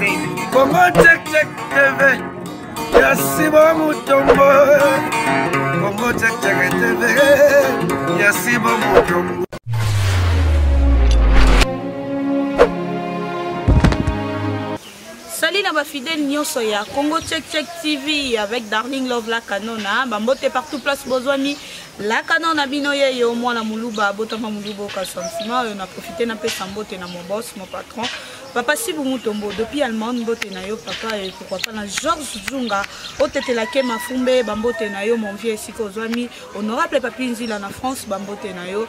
Congo Check Check TV ya Sibo Mutombo Congo Check Check TV ya Sibo Mutombo. Salut na ba fidèles nyonso ya Congo Check Check TV avec Darling Love la Canona bambote partout place bozwami la Canona bino yeyo mwana muluba botama muluba okaswa nsima oyo na profite napesa mbote na mon boss mon patron papa Sibu Mutombo depuis Allemagne mbote na yo papa et pourquoi pas na Georges Zunga otetelake mafumbe bambote na yo mon vieux esika ozwami honorable papi Nzila na France bambote na yo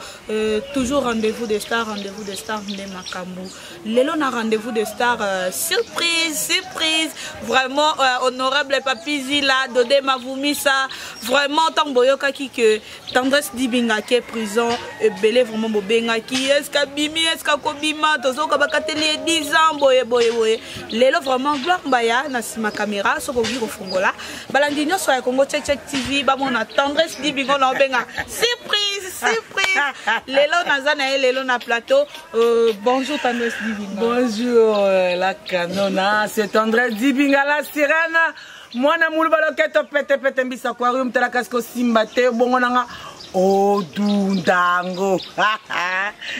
toujours rendez-vous des stars, rendez-vous des stars nde makambo lelo na rendez-vous de star surprise, surprise vraiment honorable papi Zila Dode Mavumisa vraiment ntango boyokaki que Tendresse Dibinga ke prison ebele vraiment bobengaki est-ce qu'abimi, est-ce qu'akobima tozoka bakateli ye 10 ans boye boye boye lelo vraiment Gloire Mbaya na nsima caméra soki okoki kofongola balandi nyonso ya Congo Check Check TV bamona Tendresse Dibinga na obenga surprise, surprise lelo naza na ye lelo na plateau. Bonjour Tendresse Dibinga. Bonjour la Canona, c'est Tendresse Dibinga la sirène. Mwana muluba loketo pete pete mbisa aquarium tala kasi kosimba te bongo nanga odundango.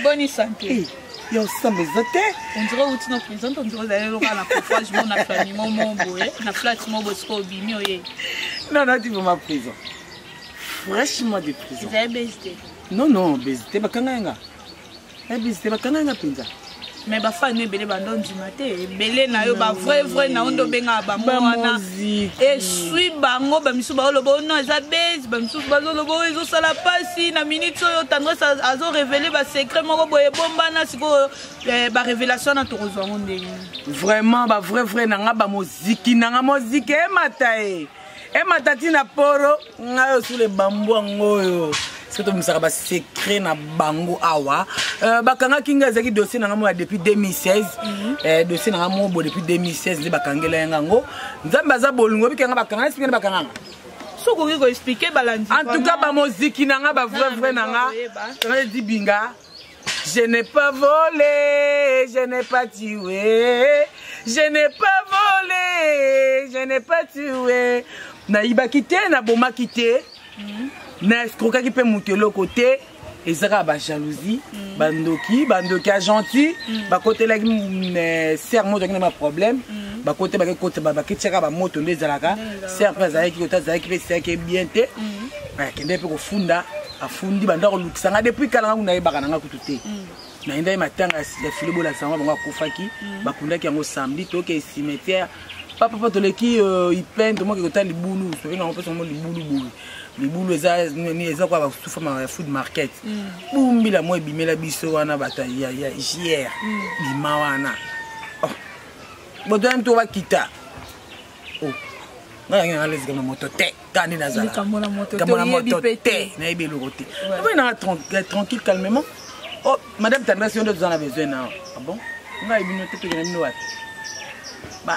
Bonne santé. Eh, yo samba eza te. On dirait outi na prison, on dirait ozali loka na coffrage mo na flamimo mo boye, na flat mo boye sikoyo obimi oye. Non, non, tu ma prison. Fraîchement de prison. Ezali base te. Non, non, base te bakanga nga. Base te bakanga nga mpenza. Mais bafani ebele bando ndima te ebele na yo ba vrai vrai na yo nde obengaka bango wana esui bango bamisusu baoloba oyo non eza base bamisusu bazoloba oyo ezosala mpasi na minute oyo Tendresse azorévéler basecret moko boye ebombana sikoyo barévélation wana tokozwa yango ndenge vraiment ba vrai vrai na nga bamoziki na nga moziki emata ye emata ntina poro ngai osula ebambu yango oyo soki tobimisaka basecret na bango awa bakangaki ngai ezalaki dossier na ngai moko ya depuis 2016 dossier na ngai moko bo depuis 2016 nde bakangela ye ngango nzambe aza bolingo obiki yanga bakanga esipike nde bakanganga soki okoki koexpliquer balandi. En tout cas bamoziki na nga ba vrai vrai na nga Tendresse Dibinga. Je n'ai pas volé, je n'ai pas tué, je n'ai pas volé, je n'ai pas tué. Nayibaki te, nabomaki te, na escroquaki mpe moto eloko te. Eza kaka bajalousie, bandoki, bandoki ya gentil bakotelaki ser moto akina baproblème bakote bakekota baketiaka bamoto nde ezalaka ser mpe azalaki kota azalaki mpe esiaki bien te akende mpe kofunda afundi banda kolukisa nga depuis kala nga kuna nayebaka na nga kutu te nayendaki matanga ya filo bolakisa ngo bango akufaki bakundaki yango samedi toke cimetière papapa toleki ipene tomoki kota libulu tobenga ngo mpe ngo libulu boye libulu eza eza kwa basufa ya food market bumbila mo ebimela biso wana bato ya JR bima wana boto ya to bakita ngai yangi nanga lesika na moto te kaka nde nazala likambo na moto te te nayebi eloko te obai nanga tranquille calmement. Oh madame Tendresse, yo nde toza na besoin na. Ah bon, ngai bino te tokenda bino wapi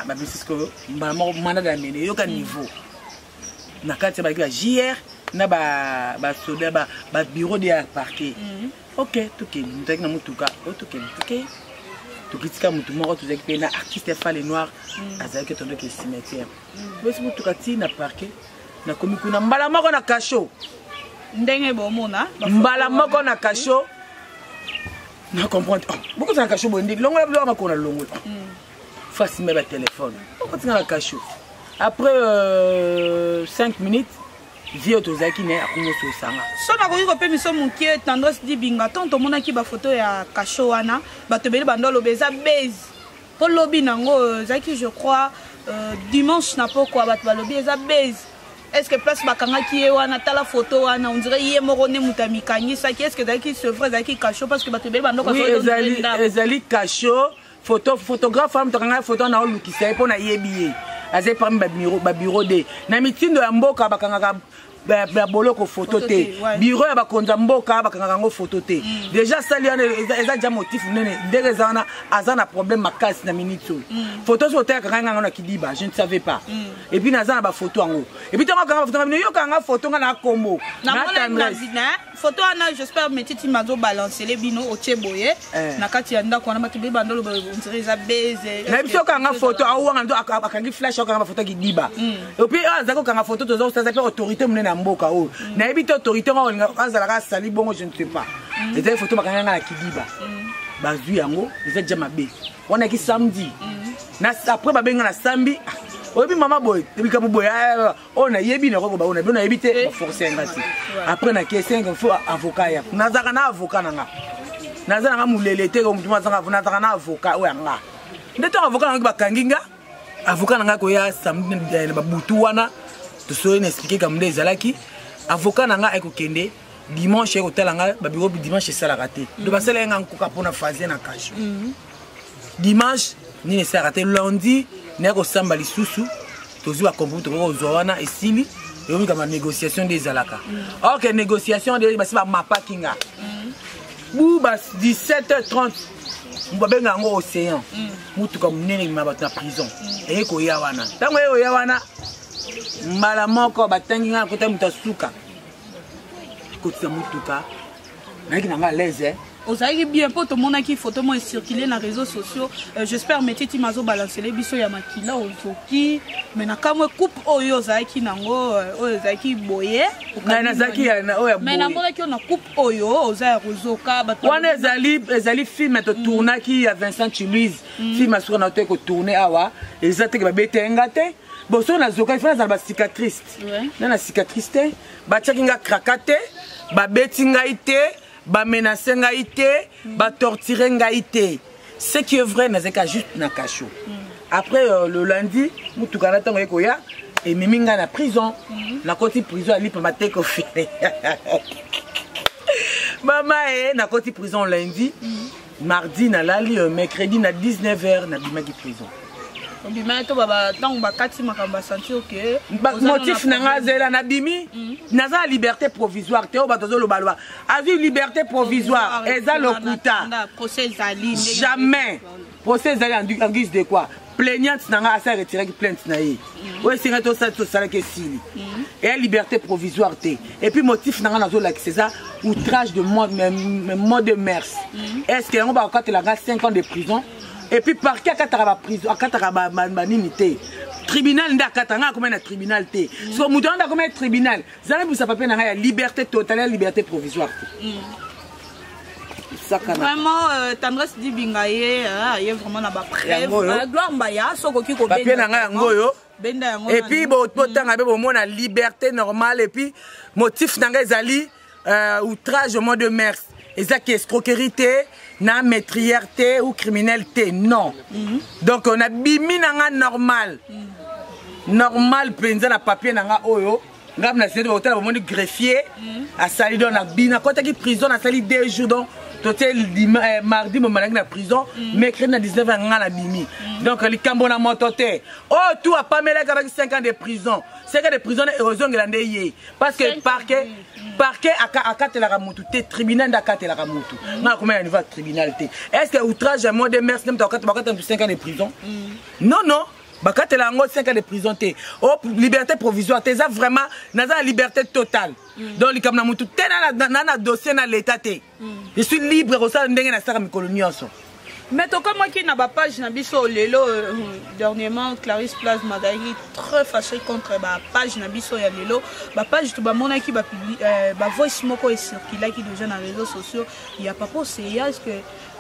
babisi sikoyo mbala moko mandat d'amener yoka niveau na kati ya balaki ba JR na basoda babureau de ya parquet. Ok, tokende moto azalaki na motuka o tokende toke tokitika motu moko tozalaki mpe na artiste Fale Noir azalaki tondoki cimetière besi motuka ti na parquet nakomi kuna mbala moko na cachot ndenge bomona mbala moko na cachot na comprendre bokozala na cachot boye nde longola biloko makolo na longola fasimba batelefone okotinga na cachot après 5 minutes vie oyo tozalaki na ye akongo osanga. So nakoki kopemisa mokie Tendresse Dibinga ntango tomonaki bafoto ya cachot wana bato ebele bando aloba eza base mpo lobi nango ezalaki je crois dimanche na pokwa bato balobi eza base. Est ce que place bakangaki ye wana tala photo wana on dirait ye moko nde moto amikangisaki. Est ce que ezalaki c'est vrai ezalaki cachot parce que bato ebele bandoka? Oui, ezali cachot. Photo photographe wana moto akangaki photo wana olukisa ye mpo nayebi ye azali parmi babureau de na mitindo ya mboka bakangaka. Ya boloko foto te, bureau ya bakonzi ya mboka bakangaka yango foto te. Déjà asali wana, eza déjà motif monene. Ndenge eza wana, aza na problème makasi na minute oyo. Foto soki otalaka ngai ngango na kidiba, je ne savais pas. Et puis naza na bafoto yango. Et puis ntango akanga bafoto nga bino, yokanga foto nga na kombo na Tendresse. Foto wana, j'espère metiti mazobalancele bino, otie boye na kati ya ndako wana, bato bebanda oloba ondire eza beze. Na biso okanga foto awanga ndo akangi flash, akanga bafoto akidiba. Et puis oyo azalaki kokanga foto, toza kosaza mpe autorité monene ya mboka oyo. Nayebi te autorité ngo olinga azalaka asali bongo, je ne sais pas. Ezali foto bakanga nga na kidiba, bazwi yango, eza déjà mabe. Wana eki samedi na après babenga na sambi, oyebi mama boye, likambo boye oyo nayebi, nakokoba oyo nayebi, nayebi te, baforce yanga te. Après nake 5 faut avocat ya nazalaka na avocat na nga, naza nanga molele te, motu azanga, nazalaka na avocat oyo yanga. Nde ntango avocat nangoki bakangi nga, avocat na ngai koya samedi na babutu wana, tosoyi na expliquer kambo nde ezalaki. Avocat na ngai ayekokende dimanche, ayekotala ngai babiro. Dimanche esalaka te, do basala ye nga nkoka mpona phase na cachot. Dimanche nini esalaka te. Lundi naye kosamba lisusu, tozwi bacompromis, tokoki kozwa wana, esili. Eyomikama négociation nde ezalaka. Ok, négociation nde basi bamapaki nga bu ba 17h30, babenga yango océan, mutuka monene emema bato na prison eye koya wana. Ntango eye koya wana, mbala moko batangi nga, nakota moto asuka ekotisa mutuka, nayaki na nga à l'aise. Ozalaki bien mpo tomonaki photo moko ecircule na réseaux sociaux. J'espère métier ti azobalancele biso ya makila, ozoki, mais na kamwe coupe oyo ozalaki nango, oyo ezalaki boye. Nazalaki oyo ya Mais namonaki yo na coupe oyo oza ya kozoka bato. Wana ezali film totournaki ya Vincent Chiluise, film asuka na to ekotourne awa. Eza teke babete nga te. Bon, soki nazokaki, fo nazala bacicatrice na cicatrice te. Batiaki nga kraka te, babeti ngai te, bamenace ngai te, batorture ngai te. Ce qui est vrai, nazalaki juste na cachot. Après le lundi, mutuka na ntango ekoya, ememi ngai na prison. Nakoti prison ya Lipamba te, kofile mama e. Nakoti prison lundi, mardi nalali, mercredi na 19 heures nabimaki prison. Obimaki to ntango bakati makambo, basentir ke Motif na ngai azela, nabimi, naza na liberté provisoire te. Oyo bato azolobaloba azwi liberté provisoire, eza lokuta. Procès ezali. Jamais procès ezali. En guise de quoi? Plaignante na ngai asa retiraki plainte na ye oyo esengaki tosalaki, esili. Eya liberté provisoire te. Et puis motif na ngai nazolakisa eza outrage de mode de mœurs. Est ce que yango bakokatela ngai 5 ans de prison? Et puis parquet akataka baprison, akataka banini te, tribunal nde akataka. Ngai akomai na tribunal te. So moto wana nde akomai tribunal, zala bisa papier na ngai ya liberté totale, ya liberté provisoire te. Sakana. Vraiment, Tendresse Dibinga ye vraiment na bapreuve. Gloire Mbaya, soki okoki kobenda papier na ngai yango oyo. Benda yango. Et puis botanga mpe, bomona liberté normale. Et puis motif na ngai ezali outrage au mode de mœurs. Ezaki escroquerie te, na meurtrière te ou criminel te, non. Donc nabimi na nga normal, normal mpenza na papier na nga oyo. Ngai na sete bakotala, bomoni greffier asali. Donc nabi nakɔtaki prison, nasali 2 jours. Donc totie mardi momalaki na prison, mercredi na 19 ya nga nabimi. Donc likambo na moto te. Oyo tu apamelaki, abaki 5 ans de prison, 5 ans de prison ezongela nde ye, parce que parquet akatelaka mutu te, tribunal nde akatelaka mutu. Nga nakomai na niveau ya tribunal te. Est ce que outrage ya mode de mœurs nde moto bakatela mutu 5 ans de prison? Non, non, bakatela yango 5 ans de prison te, o liberté provisoire te. Eza vraiment naza na liberté totale. Donc likambo na mutu te, na dossier na l'état te. Je suis libre kosala ndenge nasalaka mikolo nyonso. Mais tokamwaki na bapage na biso lelo, dernièrement Clarisse Plasma azalaki très fâché contre bapage na biso ya lelo. Bapage to bamonaki bavoice moko ecirculaki déjà na réseaux sociaux ya Papa Oseya. Est ce que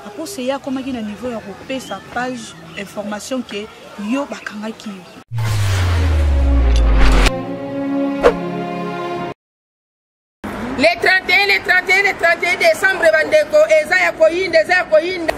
Papa Oseya akomaki na niveau ya kopesa page information ke yo bakangaki yo? Le 31, le 31, le 31 décembre, bandeko, eza ya koyinda, eza ya koyinda.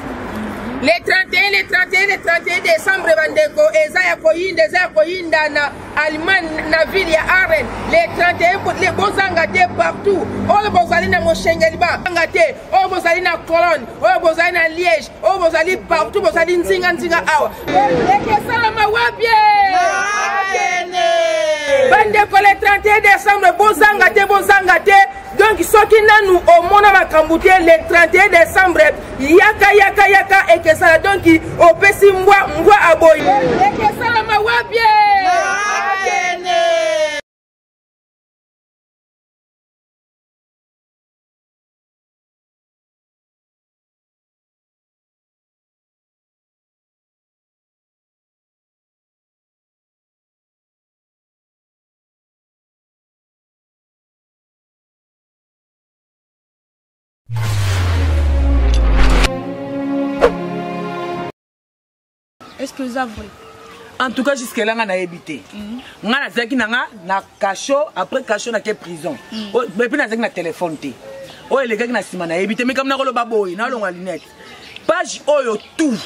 Le 31, le 31, le 31 décembre, bandeko, eza ya koyinda, eza ya koyinda na Allemagne, na ville ya Aachen. Le 31, bozanga te partout oyo bozali na moshengeli, banga te oyo bozali na Cologne, oyo bozali na Liège, oyo bozali partout, bozali nzinga nzinga awa. Ekesalama wapi? Bandeko, le 31 décembre, bozanga te, bozanga te. Donc soki nanu omona makambo te, le 31 décembre, yaka yaka yaka ekesala. Donc opesi mbwa, mbwa aboyi. Ekesalama wapi? Est-ce que eza vrai? En tout cas, jusque là nga nayebi te. Nga nazalaki na nga na cachot, après cachot nake prison. Et puis nazalaki na téléphone te. Oyo elekaki na nsima nayebi te, mais kam nakoloba boye, nalonga lunette. Page oyo tout,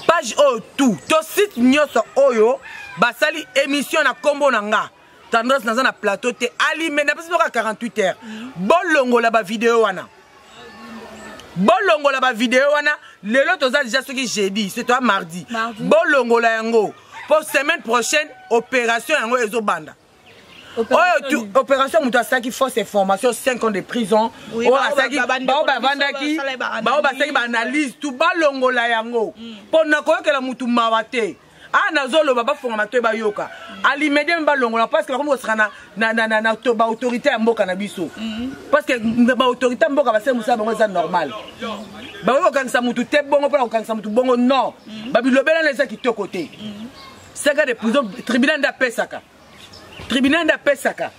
page oyo tout, to site nyonso oyo basali émission na kombo na nga Tendresse, naza na plateau te. Alime napesi bino kaka 48 heures, bolongola bavideo wana, bolongola bavideo wana. Lelo toza déjà soki jeudi, c'est toi mardi, bolongola yango po semaine prochaine opération yango ezobanda. Oyo opération, moto asalaki fausse information, 5 ans de prison. Oyo asalaki, bao bavandaki, bao basalaki baanalyse tout, balongola yango mpo na koyokela motu mawa te. A nazoloba, bafonga matoyi, bayoka alimedie, balongola, parce que bakomi kosaka na baautorité ya mboka na biso, parce que baautorité ya mboka basali mosala bango, eza normal. Bakoki kokangisa mutu te bongo mpona kokangisa mutu bongo, non. Babilobela na eza kitoko te. 5 ans de prison, tribunal nde apesaka, tribunal nde apesaka.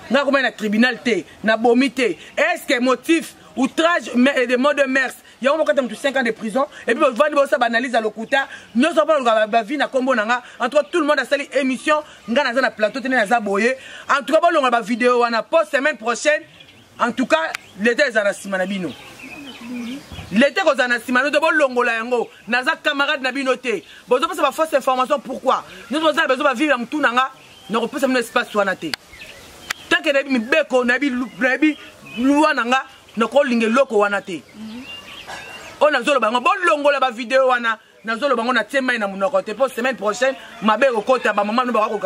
Nga komai na tribunal te, nabomi te. Est ce que motif outrage de mot de mœurs yango moko ata mutu 5 ans de prison? Et puis bovandi, bosala baanalyse ya lokuta nyonso mpona luka bavi na nkombo na nga. En tout cas, tout le monde asali émission, nga naza na plateau te, nde naza boye. En tout cas, bolongola bavideo wana po semaine prochaine, en tout cas, leta ezala na nsima na bino, leta kozala na nsima na bino te. Bolongola yango, naza camarade na bino te. Bozopesa bafausse information pourquoi? Nyonso bozala bezo bavivre ya motu na nga, nakopesa bino espace wana te. Tant que nayebi mibeko, nayebi loi na nga, nakolinga eloko wana te. Oyo nazoloba yango, bolongola bavideo wana. Nazoloba yango, natie mai na monoko te, mpo semaine prochaine mabe ekokota. Bamama no bako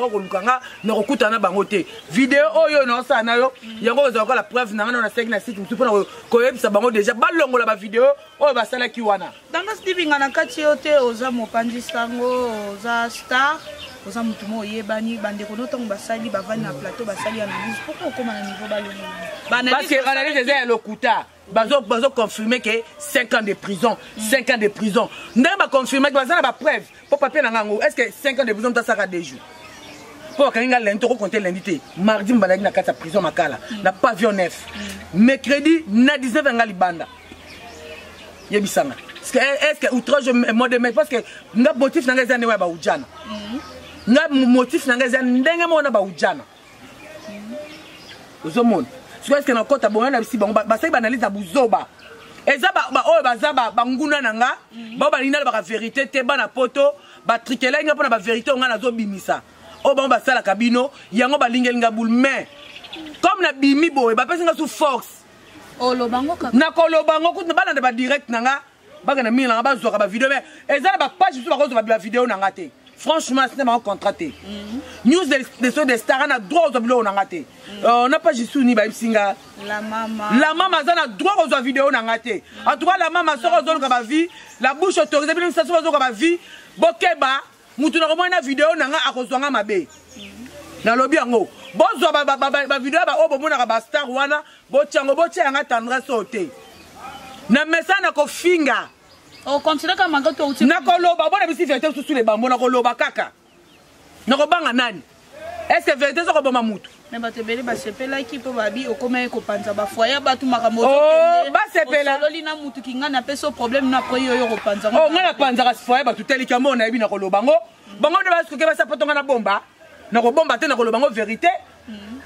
koluka nga, nakokutana na bango te. Video oyo naosala na yo yango ozala lokola preuve na nga. Na nasalaki na site mosusu mpona koyebisa bango déjà, balongola bavideo oyo basalaki wana. Tendresse Dibinga, na kati yo te, oza mopanzi sango, oza star, oza motu mo oyebani. Bandeko no, ntango basali, bavandi na plateau, basali analyse, pourquoi okóma na niveau balongola? Parce que analyse eza ya lokuta. Bazo confirmer que 5 ans de prison, 5 ans de prison, ndenge baconfirmaki, baza na bapreuve mpo papier na ngango. Est ce que 5 ans de prison, moto asaka 2 jours mpo bakangi nga lundi, tokokonte lundi te, mardi mbandaki na kati ya prison Makala na pavillon 9, mercredi na 19 yanga libanda. Yebisanga, est ce que outrage mot de, parce que nga motif na nga eza ndenge ya baujana, nga motif na nga eza ndenge moko na baujana. Ozomona sikoyo, est ce que nakota bongo na bisi bango basali baanalyse ya buzoba? Eza oyo baza banguna na nga, bao balingi nalobaka vérité te. Bana poto batrikelaki nga mpona bavérité oyo nga nazobimisa, oyo bango basalaka bino yango, balingeli nga boule. Mais comme nabimi boye, bapesi nga su force. Nakoloba yango kutu, balanda badirect na nga, bakenda mingi na nga, bazwaka bavideo. Mais eza na bapage mosusu bakozwa bavideo na nga te. Franchement, sina bango contrat te. News de de star ana droit kozwa biloko na nga te. Na page suni bayebisi nga la mama, la mama aza na droit kozwa video na nga te. En tout cas, la mama, soki ozoluka bavie, la bouche autorisée, bino misaso bazoka bavie, bokeba. Mutu na komona na video na nga akozwa nga mabe. Nalobi yango, bozwa bavideo oyo bomonaka bastar wana, botia yango, botia yanga Tendresse oyo te. Na mesa na kofinga. Nakoloba bona bisi vérité mosusu le bambo. Nakoloba kaka, nakobanga nani? Est ce que vérité eza koboma mutu? Me bato ebele basepelaki mpo babi okomaki kopanza bafoyer bato, makambo. Basepela. Ololi na mutu kinga na peso problème na après yo kopanza. Oh, ngai napanzaka foyer bato te. Likambo oyo nayebi, nakoloba ngo. Bango nde basoki basa poto, ngai nabomba, nakobomba te, nakoloba ngo vérité.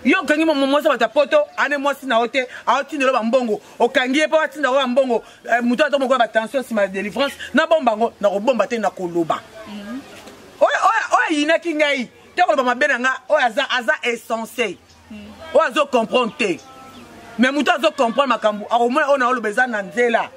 Yo okangi mwasi bato ya poto ane, mwasi na yo te, aotindela bambongo, okangi ye mpo atinda yo bambongo. Moto ata moko ya batension nsima ya délivrance, nabomba yango? Nakobomba te, nakoloba. Oyo ayinaki ngai te, koloba mabe na nga, oyo aza essentiel, oyo azocomprendre te. Mais moto azocomprendre makambo akomona oyo naoloba eza na nzela.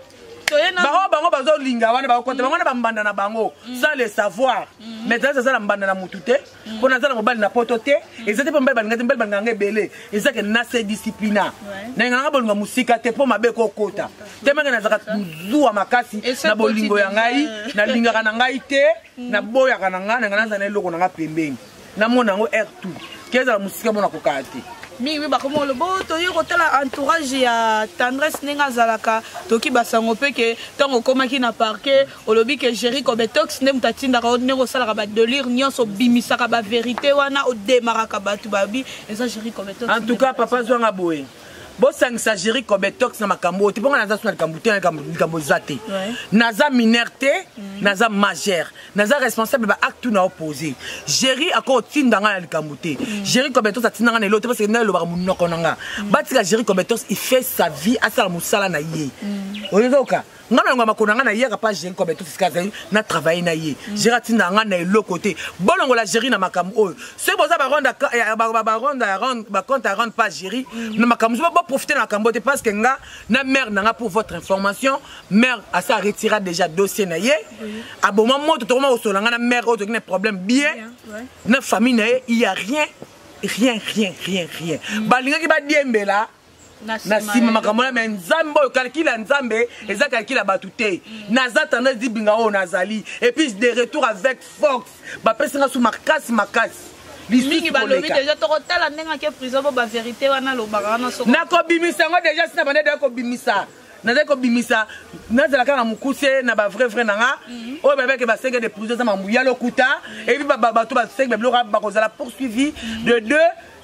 Bango bango bazolinga wana, bakokota bango na bambanda na bango sans le savoir. Mais tendresse aza na mbanda na mutu te, mpo naza na mobali na poto te. Eza te mpo mobali balinga te, mobali balinganga ebele. Eza ke na se disciplina, nalinga nanga bolinga mosika te, mpo mabe ekokota te. Menge nazalaka zuwa makasi na bolingo ya ngai, nalingaka na ngai te, naboyaka na ngai, nanga naza na eloko na ngai pembeni, namona yango air tout ke ezala mosika mpo nakokaka te. Mingi bakoma oloba o toye kotala entourage ya Tendresse ndenge azalaka. Toki basango mpe ke ntango okomaki na parquet, olobi ke Géri Cobetox nde moto atindaka yo, ndenge osalaka badelire nyonso, obimisaka bavérité wana, odemaraka bato, babi eza Géri Cobetox. En tout cas, papa, zwanga boye, bosangisa Géri Cobetox na makambo oyo te, mponga naza so na likambo te, likambo eza te. Naza mineur te, naza majeur, naza responsable ba acte na opposé. Géri akotinda nga na likambo te. Géri Cobetox atinda nga na eloko te, parce que ngai elobaka monoko na nga. Batika Géri Cobetox, il fait sa vie, asala mosala na ye. Oyozoka nga na longa makolo na ngai, nayaka pa Géri Cobetox esika azali na travaille na ye. Géri atinda nga na eloko te. Bolongola Géri na makambo oyo. Soki boza baronde, bacompte à rendre pas Géri na makambo mosusu, boprofite na makambo te, parce que nga na mère na nga, pour votre information, mère asa retira déjà dossier na ye, aboma moto. Tokoma kosola nga na mère oyo, toki na problème bien na famille na ye, il y a rien, rien, rien, rien, rien. Balingaki badiembela na nsima makambo wana, me Nzambe oyo, calcul ya Nzambe eza calcul ya bato te. Naza Tendresse Dibinga oyo nazali, et puis de retour avec force. Bapesi nga su makasi makasi. Mingi balobi déjà tokotala ndenge ake prison, po bavérité wana alobaka wana. Nakobimisa yango déjà, sina bande deya kobimisa, nazali kobimisa. Nazala kaka na mokuse na bavrai vrai na nga oyo babeke basenge de prison, eza makambo ya lokuta. Eyebi bato basenge babiloko, bakozala poursuivi. De deux,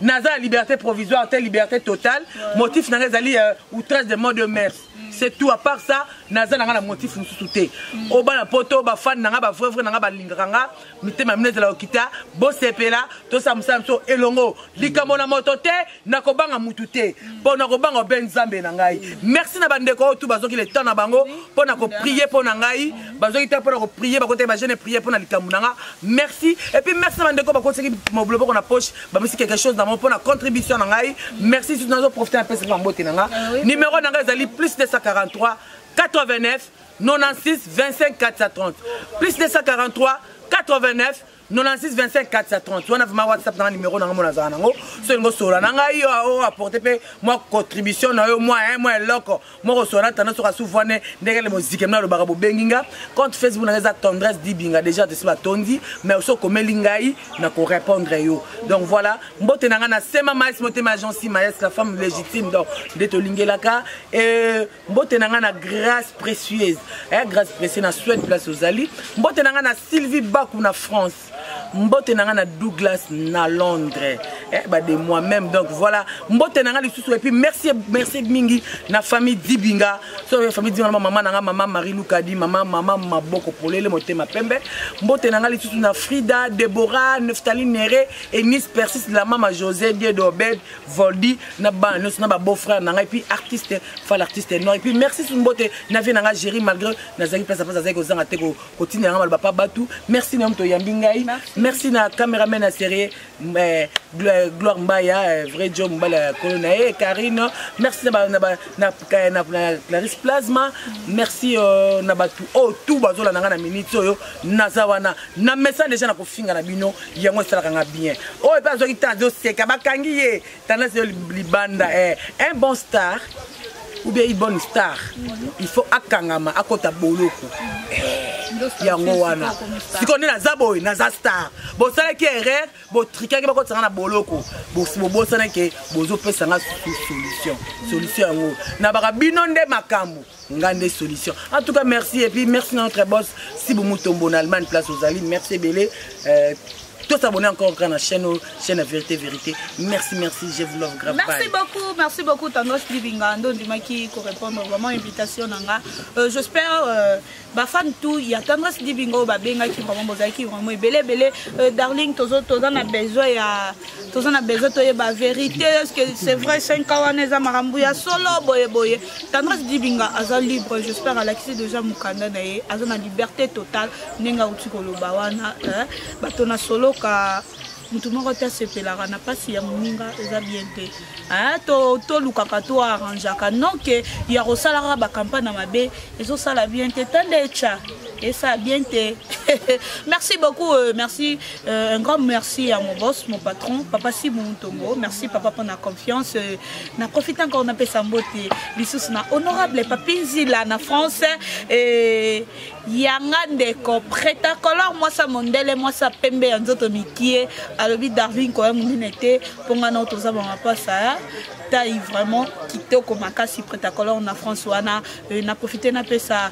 naza na liberté provisoire te, liberté totale. Motif na nga ezali outrage de mode de mœurs, c'est tout. À part ça, naza na nga na motif mosusu te. Oyo bana poto, bafani na nga, bavrai vrai na nga, balingaka nga, mitema mino ezala kokita. Bosepela, tosala mosala biso elongo. Likambo na moto te, nakobanga mutu te, mpo nakobanga obe Nzambe na ngai. Merci na bandeko oyo tu bazwaki le temps na bango mpo na koprier mpo na ngai, bazwaki te mpo na koprier, bakotaki bajeûne prier mpo na likambo na nga. Merci. Et puis merci na bandeko bakotisaki loboko na poche, bamisi quelque chose na bango mpo na contribution na ngai. Merci. Surtout nazoprofite, napesaki bambote na nga. Numéro na ngai ezali plus 243 89 96 25 430, plus 243 89 96 25 430. Wana vraiment WhatsApp nanga, numéro nanga mona azala nango. So olingi osola na ngai, o apporte mpe mwa contribution na yo, mwa mwa eloko moko, osola na tanda soki asuvwane ndenge le mozike mna alobaka. Bobengi nga, compte Facebook nanga eza Tendresse Dibinga. Déjà tosi batondi, mais oso okomeli ngai na korépondre yo. Donc voilà, mbote na ngai na Sema Mais, motema agence Maes, la femme légitime. Donc nde tolingelaka. Mbote na ngai na Grâce Précieuse, Grâce Précieuse na Suède, place ozali. Mbote na ngai na Sylvie Baku na France. Mbote na ngai na Douglas na Londres, bade moi-même. Donc voilà, mbote na ngai lisusu. Et puis merci, merci mingi na famille Dibinga. So famille Dibinga, mama na ngai, mama Marie Lukadi, mama, mama maboko polele, motema pembe. Mbote na ngai lisusu na Frida, Deborah, Neftali, Nere, Enis, Persis, la mama José Diedo, Obed, Voldi, na bana nyonso, na babeau frère na ngai, puis artiste Fal, artiste noir. Et puis merci su mbote na vie na ngai Géri, malgré nazalaki place place, azalaki kozanga te kotinda yanga maloba pa batu. Merci na yo moto oyambi ngai. Merci na cameraman na série, Gloire Mbaya, vrai jo mobali ya kolo na ye Karine. Merci na Clarisse Plasma. Merci na bato oyo tout bazolanda ngai na minute oyo. Naza wana na mesa déjà na kofinga na bino, yango esalaka nga bien. Oyo mpe azwaki temps, azoseka, bakangi ye tendance yo libanda. Un bon star ou bien une bonne star, il faut akangama, akota boloko. Yango wana sikoyo nde naza boye, naza star. Bosalaki erreur, botrikaki, bakotisanga na boloko. Bobosanaki, bozopesanga solution. Solution yango nabaka bino nde makambo nga nde solution. En tout cas, merci. Et puis merci na notre boss Sibu Mutombo na Allemagne, place ozali. Merci ebele. Tous abonnés encore na chaîne, chaîne Vérité Vérité. Merci, merci, je vous love grave. Merci beaucoup, merci beaucoup Tendresse Dibinga, ndo ndimaki ko répondre vraiment invitation nanga. J'espère bafan tout ya Tendresse Dibinga oyo babengaki vraiment, bozalaki vraiment ebele ebele. Darling, toza na besoin ya, toza na besoin toyeba vérité. Est ce que c'est vrai, 5 ans wana eza makambo ya solo boye boye? Tendresse Dibinga aza libre, j'espère. Alakisi déjà mokanda na ye, aza na liberté totale ndenge auti koloba wana. Bato na soloka. Motu moko te asepelaka na mpasi ya moninga, eza bien te. Tolukaka to arrangeaka, non ke ya kosalaka bacampagne na mabe, ezosala bien te. Tande etya esala bien te. Merci beaucoup, merci, un grand merci à mon boss, mon patron, papa Simon Mutombo. Merci papa pour la confiance. Na profite encore, napesa mbote lisusu na honorable Papi Nzila na France, yanga ndeko preta color, mwasa mondele, mwasa pembe ya nzoto mikie. Alobi Darwin koya monene te mpo nga na toza bamapasa taille vraiment kitoko makasi. Preta color na France wana. Na profite napesa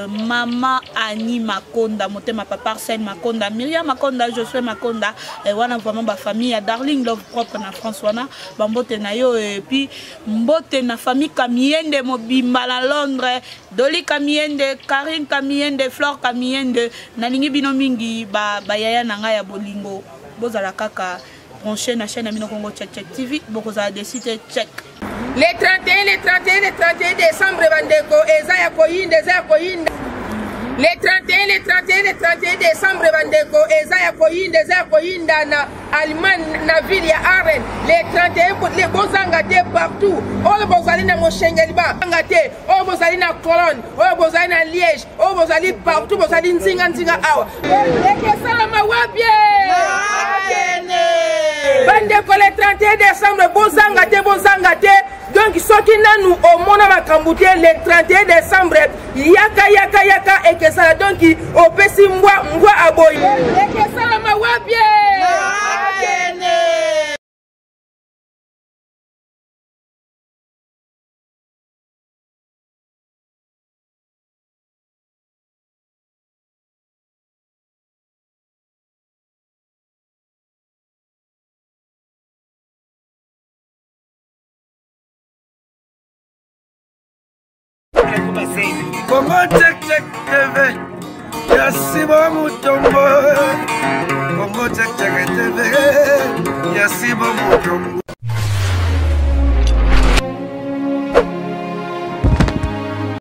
mama Ani Makonda motema, papa Arsène Makonda, Miriam Makonda, Josué Makonda, wana vraiment bafamille ya Darling Love propre na France wana, bambote na yo. Et puis mbote na famille Kamiende mobimba na Londres, Doli Kamiende, Karine Kamiende, Flore Kamiende. Nalingi bino mingi, bayaya na ngai ya bolingo. Bozala kaka branché na chaîne ya bino Congo Check Check TV, bokozala déçus te. Check. Le 31, le 31, le 31 décembre, bandeko, eza ya koyinda, eza ya koyinda. Le 31, le 31, le 31 décembre, bandeko, eza ya koyinda, eza ya koyinda na Allemagne, na ville ya Aachen. Le 31, bozanga te partout oyo bozali na moshengeli, banga te oyo bozali na Cologne, oyo bozali na Liège, oyo bozali partout, bozali nzinga nzinga awa. Ekesalama wapi, bandeko? Le 31 décembre, bozanga te, bozanga te. Donc soki nanu omona makambo te, le 31 décembre, yaka, yaka, yaka. Ekesala donc opesi mbwa, mbwa aboyi. Ekesalama wapi? Congo Check Check TV ya Simon Mutombo. Congo Check Check TV ya Simon Mutombo.